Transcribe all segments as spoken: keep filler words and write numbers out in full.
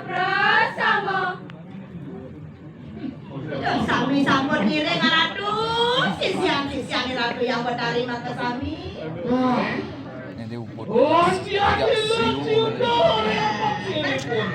Prasama. Sami sampun ngiring Ratu, sisian-sisian Ratu yang betari maka sami. Ini uput. Oh, siap, siap, siap, siap, siap.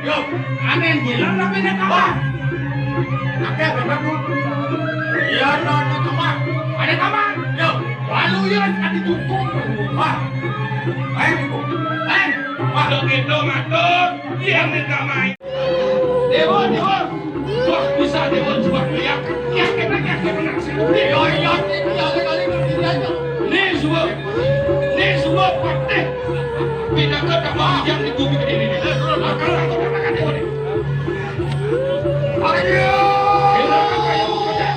Yo, aneh ngilang tapi ada kamar. Ada apa, Bu? Iya, no, no, kamar. Ada kamar. Yo, lalu ya, ada dukung. Wah. Ayo, Bu. Ayo. Wah, lo gitu, matur. Yang minta main. Dewa, Dewa. Wah, bisa Dewa juga lihat. Yakin, yakin, yakin. Yo, yo, yo, kali ini aja. Ini semua, ini semua partai. Pindah ke tempat yang di bumi ini. Akal, akal, akal, Dewa. Ayo. Kita akan kayak bekerja.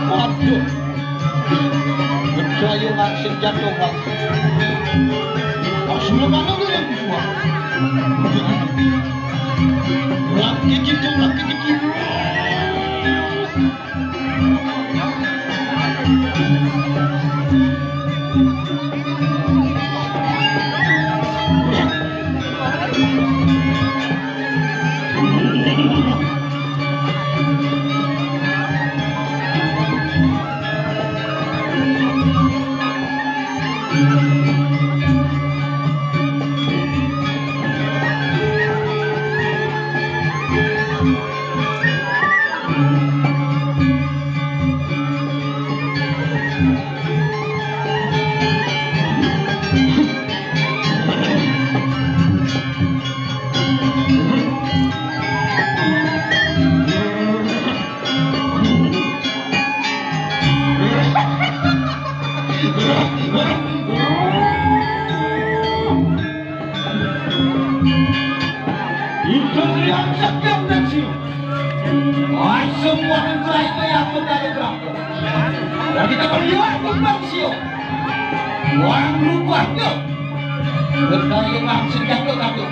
Waduh. Bedayung aksi jatuh, Bang. Pas lu mana lu yang bisa? Laki gitu, laki gitu. Indra Trian sedang dan siu. Wah, semua negara itu yang mendadak. Dan kita berjuang untuk Bang Sio. Wah, rupanya. Bertanya Bang senjata kami.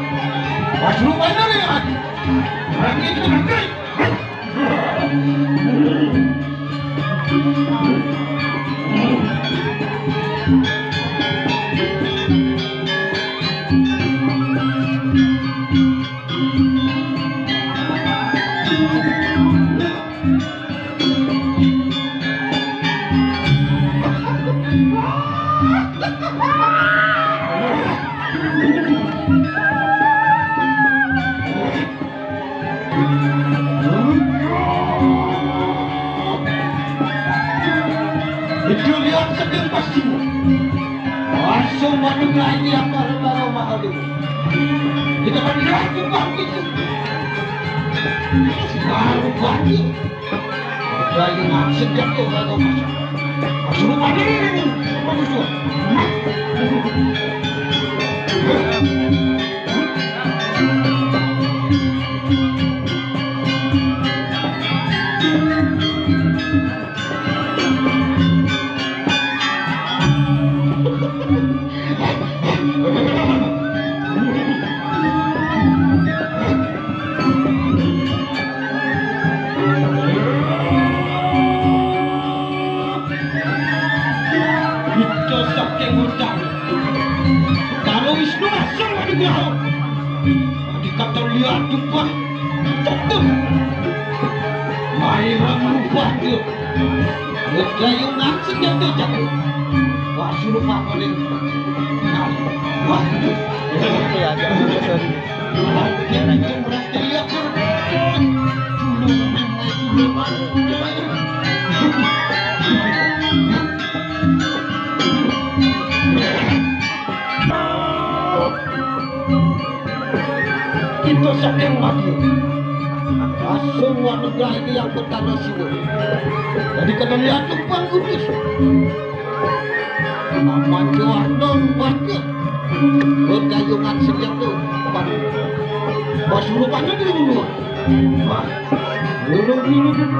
Wah, rupanya nih, Adi. Berarti itu benar. Itu lihat sedang pasti. Langsung madu lagi apa baru mahal itu. Kita kan lihat bukan itu. Baru bagi. Jadi maksudnya tuh kalau masuk. Suruh madu ini. Bagus tuh. Ito sa kengutang. Kalau Wisnu masuk, waduh, gua. Waduh. Gayungan senjata jago. Wah, suruh apa nih? Wah. Iya, iya, iya, sorry. Wah, dia itu berarti dia kan. Kita saking mati. Asung waduh ini yang pertama sini. Jadi kita lihat tuh Bang Kudus. Paman Juwarno, waduh. Bergayungan sejak tuh. Pas, pas rupanya dia dulu. Wah, dulu, dulu, dulu.